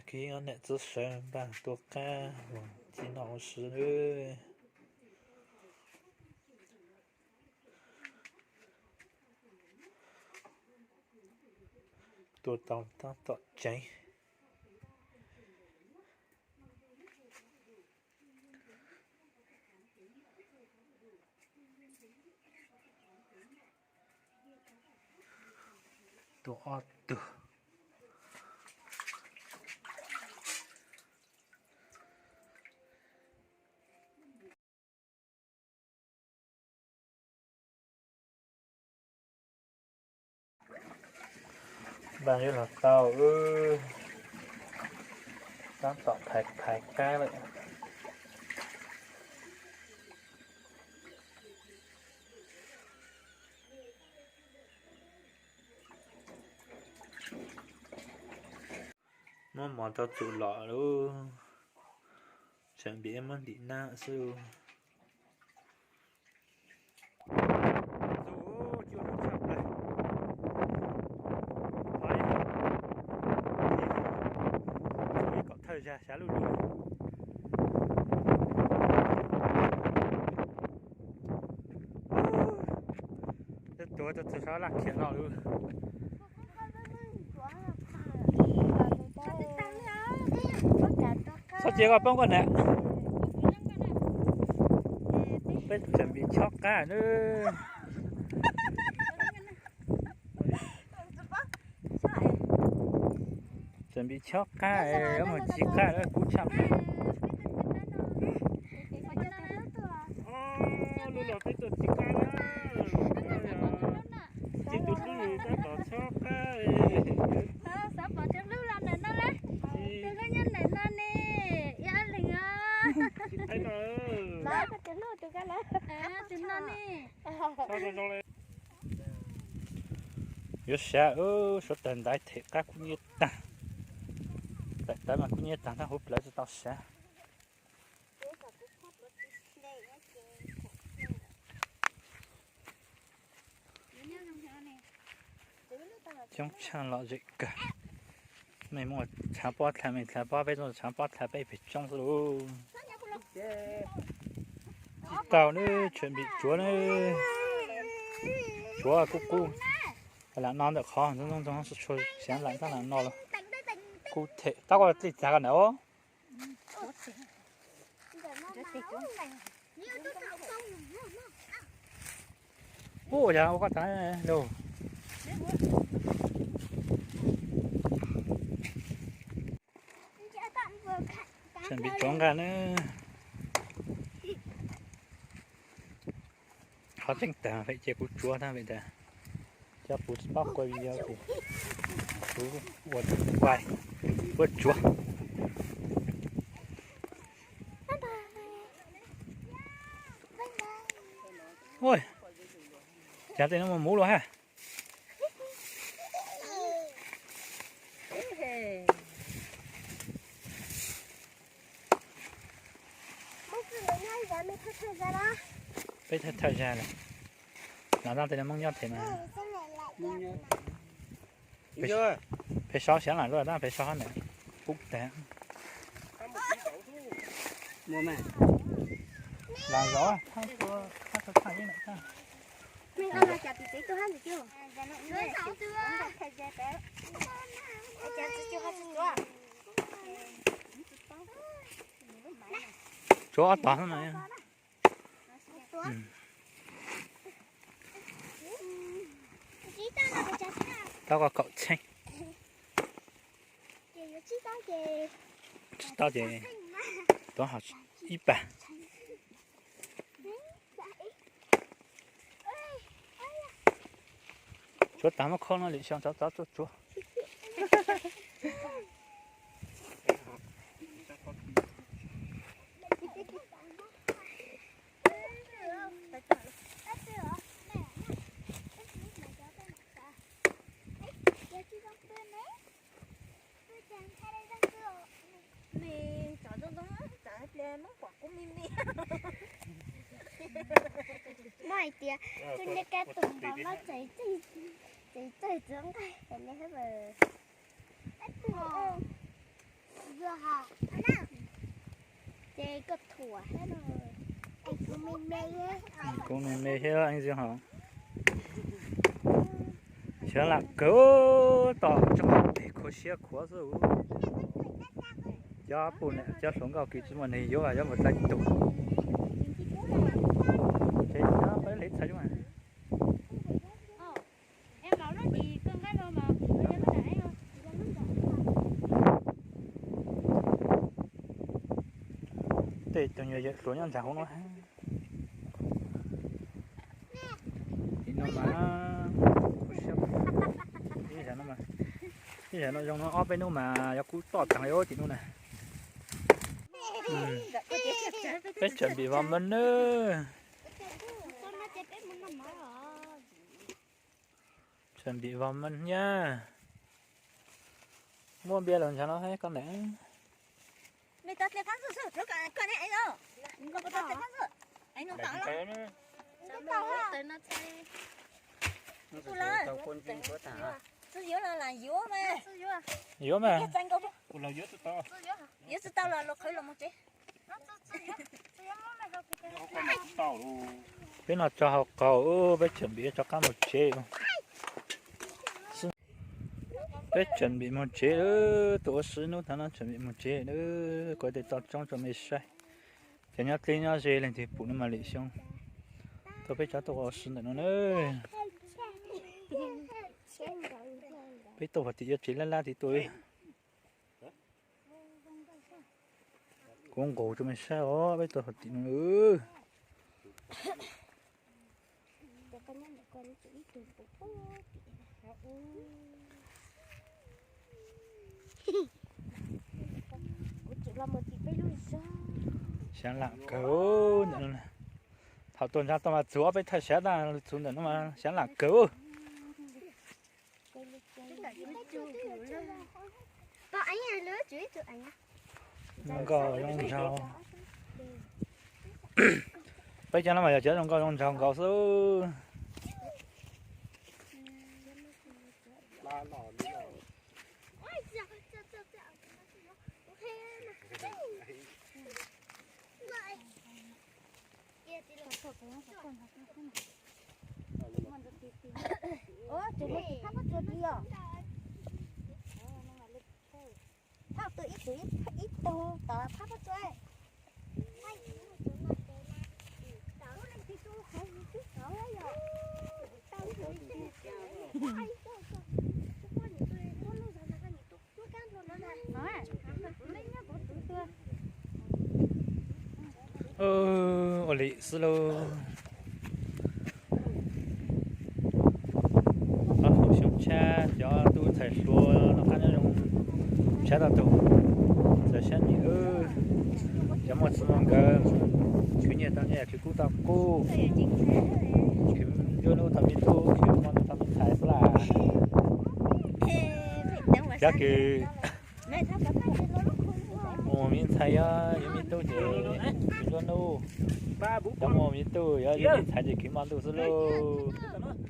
Kib ob niam txiv sawv npaj tua qab los ci noj ua si. Tua tau tab tom tseev. Tua ob tug. Npaj yuav los tau, tab tom thaiv thaiv qab lawm. Muab mov rau tus lom lub, tseem npis muab ntim nab xwb. Kom thawj zag xyav luj luj. Tuav tus txiv hlob laj khiam no lub. Txhob cia koj poob koj na. Peb tseem npis chob qab na. Tseem npis chob qab, mus ci qab kub tshaj. Lub los peb tuaj ci qab na. Ci tus hlub tab tom chob qab. Yuav sav, suav tawg ntaiv them qab kub nyiab tag. Tawm tawv mas kub nyiab tag, tab huv plawv tsis tau sav. Coob tshaj lom zem kawg. Mej muab tshav pob dlha, mej dlha pob, peb tshav pob dlha peb pem tsoob xwb lauj. Tsis tau ne, tseem npis tsuav ne. Tsuav kub kub. Lam no ntawm qhov ntxoov ntxoo, siav lam tab lam no los. Kub them tab koj tij tag koj ntawd. Ub, yog ua koj tag lauj. Tseem npis tsuav nqaj na. Qhov tseeb tag pem ces kuv tsuav tag pem ntawd, cov kuv tsis paub quaj vim yog ces kuv ua ua tsuav. Ua cas tej no mus mus luaj ha. Peb thawj thawj zag lawm. Los no tej no Hmoob nyob them mas. Peb saub siav lam luaj tab peb saub hab ntawm kub tag. Los zov thab tua thab tua thaj yeeb lam tag. Tsuav ob tog no. Tau koj kaum txheej. Tsis tau ces tuav ib pag. Tsuav tag muab khob no lwm xyoo tsov txov tuaj tsuav. Muab hais tias tus niag kab tus npam no txev txev txev txev nqaij ne hab. Kuv me me thiab ib txwm hos. Siav lam kawg, tom tsob teg khuav siab khuav xwb. Cov pum niam cov hluas nkauj kws tsis muaj neeg yuav, yuav mus dai tus. Ces peb li txhais mas. Tej tug nyuam yaus hluas nyob ntawm hauv no. Tim no mas, ib zag no zoo no ob peb hnub mas yuav kub toj taag li tim no na. Peb tseem npim vas mas nawb. Tseem npim vas mas nyab. Muaj npias lawm ntshav no koj niam. Yuav mas. Peb no tso hauv qaug, peb tseem npim rov qab mus tsev. Peb tseem npim mus tsev, tus ua si hnub thaum no tseem npim mus tsev, kuv tes toj roob tso me saib. Ces nyob dleb nyob ze leej twg pum no mas lwm xyoo tuaj peb cov tuaj ua si ntawm no na. Peb tuaj puag tim yuav tsev lab lab tid tuaj. Kuv nqus tso me saib os, peb tuaj puag tim no. Xyaav lam kawg ntawm no. Thaum tuaj ntshav tuaj mas txug ob peb thaj xyaav tag, txug ntawm no mas xyaav lam kawg. Zoo nkauj zoo nraug. Peb cov no mas yog cov zoo nkauj zoo nraug nkaus xwb. Thauj tus ib tug ib tug tom phab pob tsuas. Ua li xwb lauj. Ob hauv xyoo tshab cov tub ntxhais hluas no qab nyob zoo tshab tau tus txawm sab nim wb cov muaj txwv muaj nkawm, khwv nyiaj tau nyiaj, khwv kub tau kub, khwv ncuab nub tau me tub, khwv muaj nub tau me ntxhais xwb las. Cov kws mus me ntxhais, yog yuav me tub ces khwv ncuab nub, cov mus me tub yog yuav me ntxhais ces khwv muaj ntuj xwb lauj.